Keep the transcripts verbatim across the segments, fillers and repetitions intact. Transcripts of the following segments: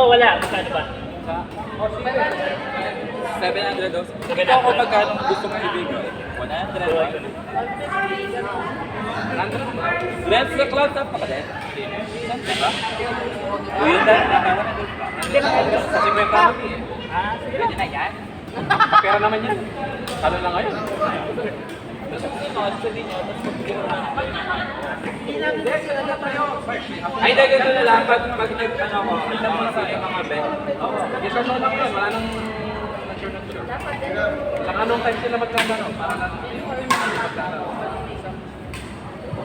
Wala, magkano ba? Sa, oh, sige. Seven hundred daw. Seven hundred. Ikaw, kung magkano gusto mong ibigay? One hundred. Hundred? Rent sa club, sa pakadit. Diba? Uy, yun na, tama na. Hindi, sa singkwenta lang eh. Ah, sige. Pwede na yan. Pera naman yan. Ano na ngayon? Ay, dagdag ko na lang. Pag, pag nag-, ano ko, ano ko sa yung mga bet. Isa mo lang yun. Wala nang sure na sure. Saka nung time sila magkano, para lang.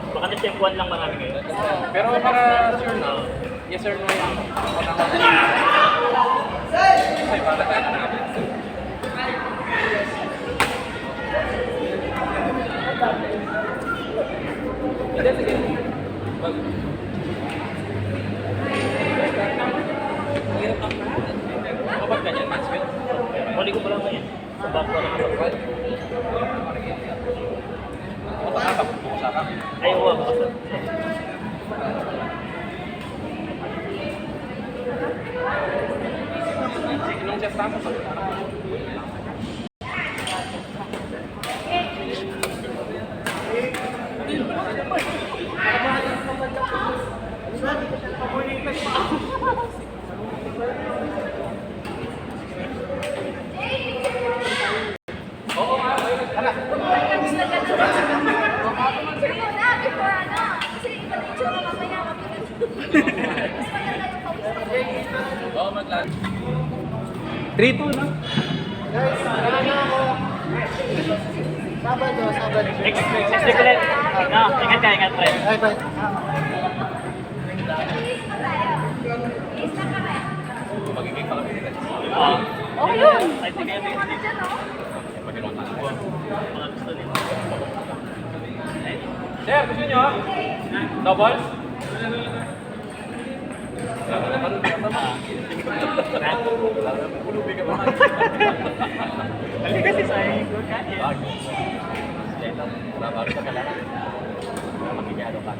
Baka nagtempuhan lang marami kayo. Pero para sure na, yes or no lang. Ay, para tayo na. Hindi, sige. Kapag ganyan, mas yun. Huli ko pa lang ngayon. Sa bangko na kapag. Ay, oo. Sige, nung siya tapos, Three two, no? Guys, ano na ako? Sabado, Sabado. Next, next week ulit. No, ingat ka, ingat, pre. Bye, bye. Magiging pala. Ah. Okay yun. Ay, sige, sige. Sir, gusto nyo? Doubles? Hindi kasi sa ego ka eh. Wala, baru sa kailangan. Makikialo ka.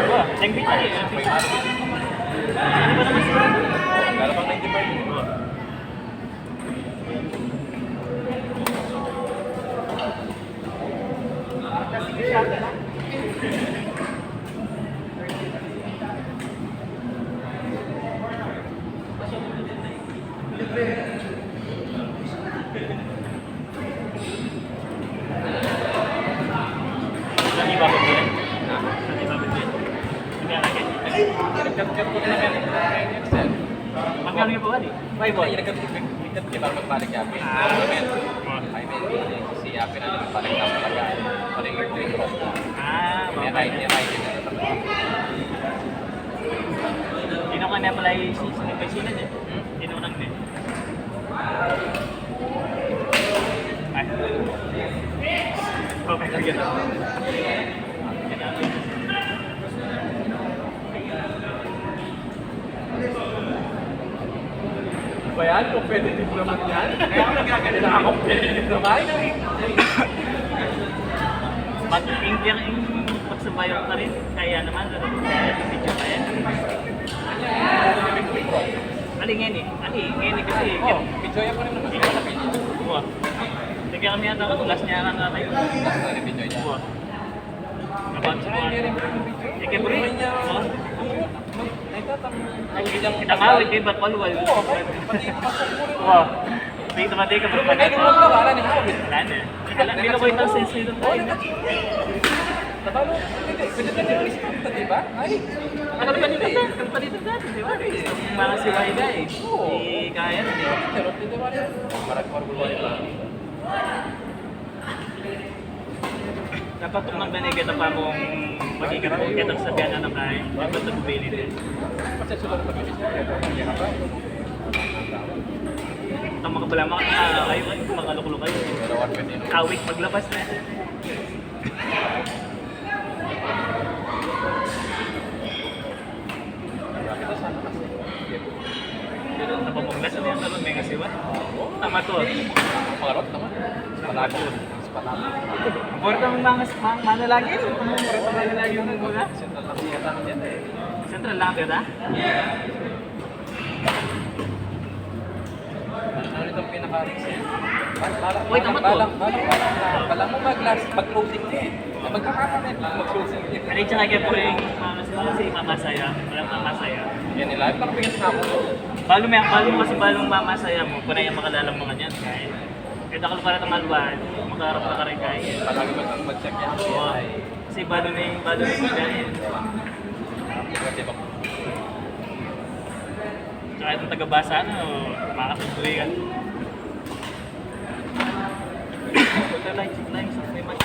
Wah, yang pizza ya, yang pizza. Ini mana masih? Dalam bang ninety-five. Magkano yung bawa di? Five one. Ay, men. Ay, men. Si Ape na lang pala yung kapalaga. Pala yung ito yung rock. Ah, may okay. May right, may right. Hindi naman na pala yung si, si, si, si, eh. Hmm? Hindi naman ang din. Ay. Okay, sige na. Ba yan? Competitive naman yan. Kaya ako nagkakaroon na competitive naman. Mag-, yung, yung pagsabayan pa rin, kaya naman, pero kaya yung video pa yan. Ali, ngeni. Ali, ngeni kasi. Oh, video yan pa rin naman. Wah. Sige kami ata, last niya lang natin. Last na rin video yan. Wah. Ika nga, wait, ibat walwal. Oo, pati, pati, pati. Wah. Wait, mati ka, pero pati. Wala na. Wala, hindi na ko ito sense nito. Natalo, hindi, hindi, hindi, hindi, di ba? Ay, ano ba nito? Ano ba nito dati, di ba? Mga siway na eh. Oo. Di kaya na eh. Pero, di ba? Marag-, marag-, Dapat kung magdanay kita pa kung magiging kita sa biyanan ng kain, dapat nagpili din. Tama ka pala, mga, ah, kayo, kayo, mga lukulok kayo. Awit, maglabas na. Pero napamanglas na yan, ano, may ngasiwan. Tama to. Pangarot naman. Pangarot. Pangarot. Ang buwan ng mga, mga, mga lagi. Ang buwan ng mga lagi yung mga. Central lang yata yan eh. Central lang yata? Ano itong pinaka-risk niya? Bal-, balang, Uy, tama to. Balang, balang, balang, balang mo mag-last, mag-closing niya eh. Ay, magkakaroon eh, mag-closing niya. Ano yung tsaka kaya po yung mga si Mama Saya? Walang Mama Saya. Yan nila, yung parang bigat na ako. Balo mo yan, balo mo kasi balong Mama Saya mo, panay ang makalalang mga niyan, kaya. Kaya dakal para ng alwan, makaharap na ka rin kaya. Palagi ba itong mag-check yan? Oo. Kasi balo na yung, balo na yung kaya. Pwede ba? Tsaka itong taga-basa, ano, makakasubuhi ka. Ito, like, like, may mas-,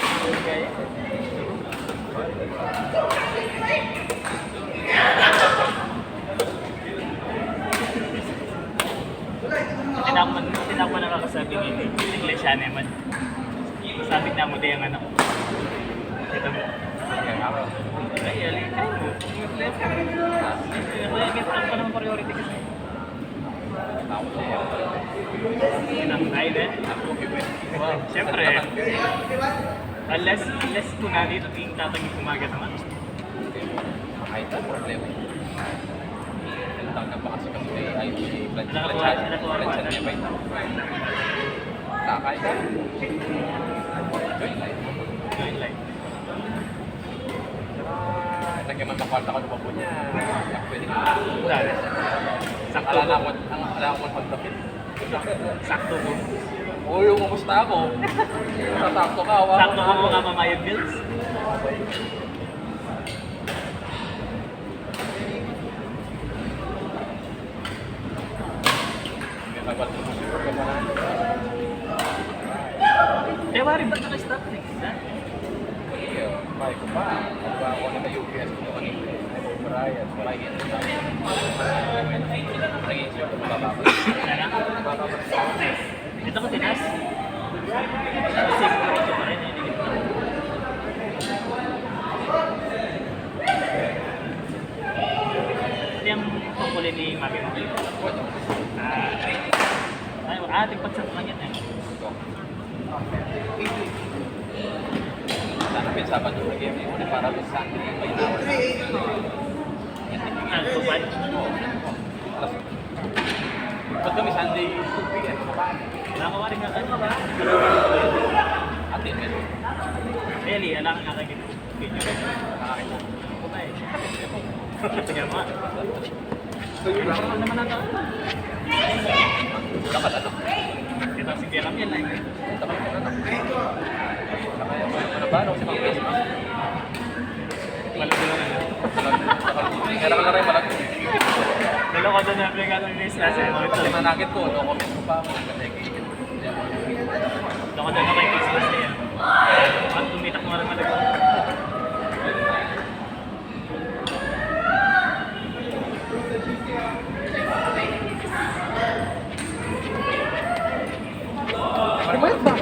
Tinakpan, tinakpan na kakasabi ng Iglesia naman. Sabi na mo, di ang anak. Ito mo. Ay, alin kayo? Kaya kita ang panang priority kasi. Ay, di. Siyempre. Unless, unless kung nandito, tingin tatang yung kumagat naman. Ay, ito, problema. Ang tangkap pa kasi kasi ay, ay, Anak ko, anak ko, anak ko. Lakay. Join live. Join live. Ah, lagyan man ng kwarta ko, ano ba po niya? Pwede. Wala na. Sakto. Ala na ako, ang, ala ako magpapit. Sakto po. Uy, kumusta ako? Sasakto ka, hawa Sakto ka. Mga mamayag bills. Kaya wari ba naka-stop na isa? Iyo, may ko pa. Ano ba ako na U P S ko kanina? Ay, Brian. May ganun na. Nag-insure ko, mababa pa. Sana? Mababa pa. Dito ko tinas. Kasi diretso pa rin, eh. Ito yung pangkuli ni Mami mo. Ah, ay, ah, tigpagsak lang yan, eh. Sana pinsapan yung game mo para sa Sunday, may tawag na. Ano, tupad? Ba't kami Sunday, two P M, kapag? Wala ka wari nga kayo ba? Atin, men. Eli, alam nga kayo. Video. Nakakita. Ano ba eh? Tingnan mo. Wala ka naman ata. Wala ka ata. Kita si Kuya Ramil, eh. Wala ka ata. Wala ka ata. Wala ka ata. Wala ka ata. Wala ka ata. Wala ka ata. Wala ka ata. Dala ko doon na pinagkano ni Luis kasi. Kasi manakit ko, no comment ko pa. Dala ko doon na kay Christmas na yan. At tumitak mo rin malagot. Ano ba yun ba?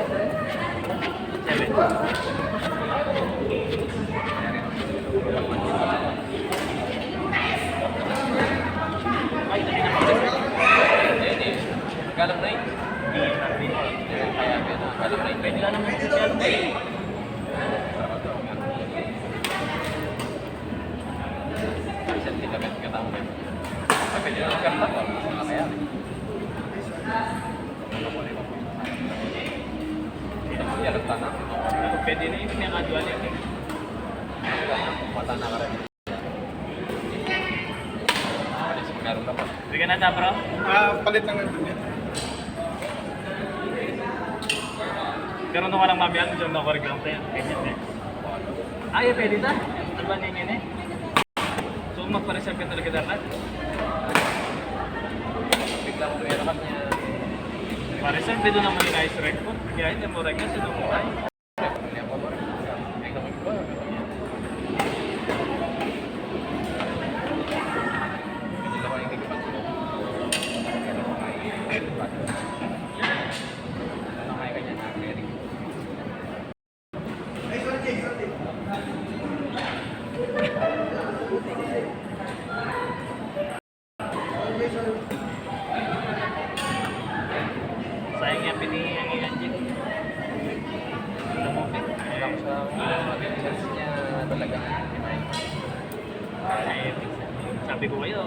Galang na eh. Galang na eh. Pwede lang naman sa galang na eh. Sentiment ka tao. Pwede lang kanta ko. Kaya. Pwede na yun, may mga dual yun. Mata na ka rin. Meron ka pa. Bigyan na ta, bro. Ah, palit lang ng dunya. Pero nung walang mabiyan, dyan ako reklamo tayo. Ganyan eh. Ay, pwede ta. Ano ba ngayon eh? So, magpa-reserve ka talaga dapat? Bigla ko meron ka niya. Pa-reserve, ito naman yung ice record. Kaya hindi mo rin nga, sino mo tayo? Talaga. Eh, sabi ko kayo,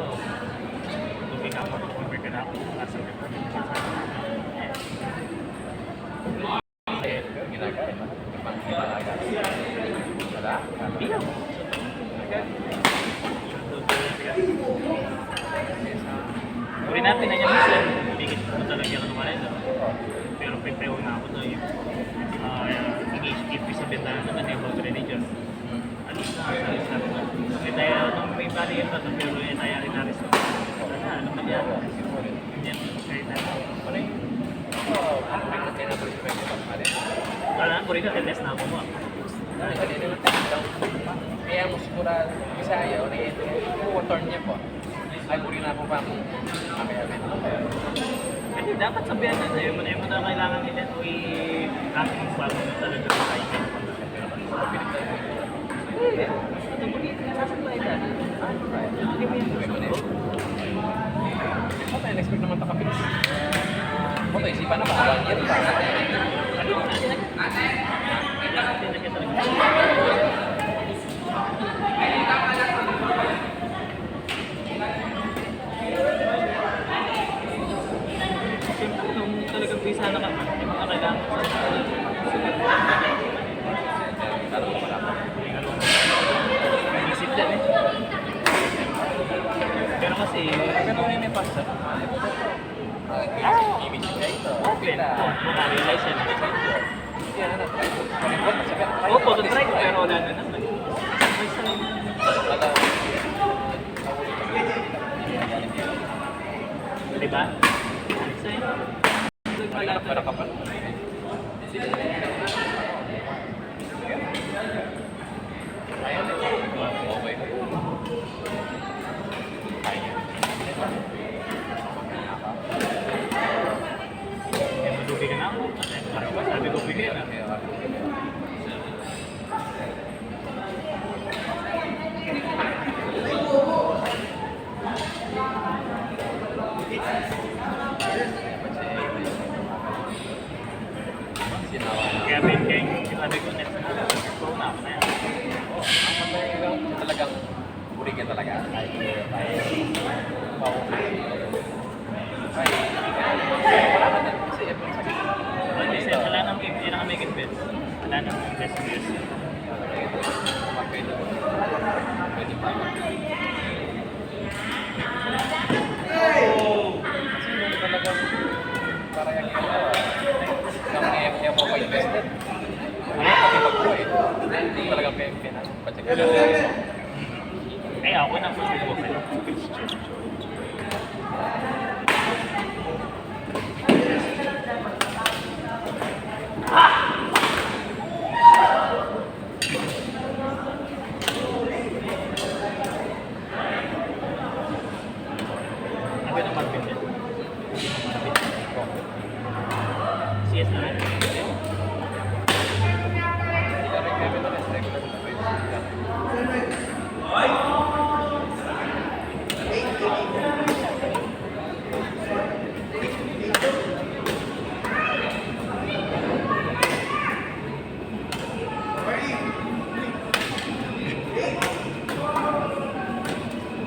kung ikaw mo, kung may pinapos, nasa Ginagawa, no? Pang ginagawa. Wala? Hindi lang. Uri natin na niya minsan, hindi kita talaga yung ano. Pero pipewang na ako to, yung, ah, ini-skip ko sa bintana naman, yung about religion. Alis na, alis na. May tayo, nung may bali yung tatlo, pero may tayo rin alis. Ano, ano pa yan? Yan, kaya na. Ano yung, ano, ano yung kaya na pag-, pag-, pag-, Wala, puri ka, test na ako mo. Ano, ano, ano, ano, Kaya mo sigurado, Bisaya, ano yung, yung turn niya po. Ay, puri na ako pa. Kami, kami. Kasi dapat sabihan na tayo, man, ayaw mo na kailangan nila ito i-act ng bago na talaga sa kaibigan. Hindi, ito mo rin, sasabihin na. Hindi mo yung gusto ko. Patay, na-expect naman takapit. Patay, isipan na, baka one year pa. Ano? Siyempre, nung talagang visa na ka, yung mga kailangan sa Isip yan eh. Pero kasi, pero may, may passport. Ah, open. Open. Opo, try ko, pero wala na naman. Diba? Wala na pala kapal. Kaya may, kaya yung sinabi ko, next na, next ko na, na yan. Talagang uri ka talaga. Ay, ay, ay, wala ka din kasi, eh, sa Wala nang, hindi na kami convince. Wala nang best views. Pwede pa. Kasi yung talagang parang yung ano, yung mga F F O invested. Wala pati mag-grow eh. Hindi talaga pe-, pina-, pa-check. Eh, ako na po siguro kayo.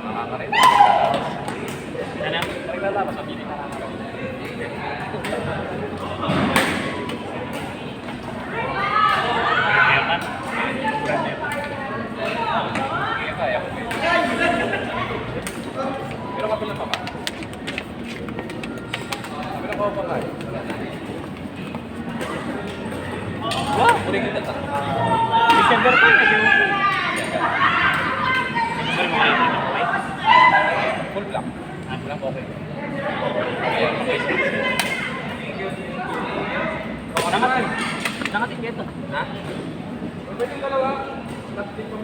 Nakakarit. Ano? Pag lalabas, mabilis nakakarit. Kaya ko. Pero kapila pa ba? Kapila pa ba? Wow! December pa, naging December mo kayo. Full black. Ah, full black, okay. Nangat, nangat yung keto. Ha? Pwede yung dalawa. Plastic ko.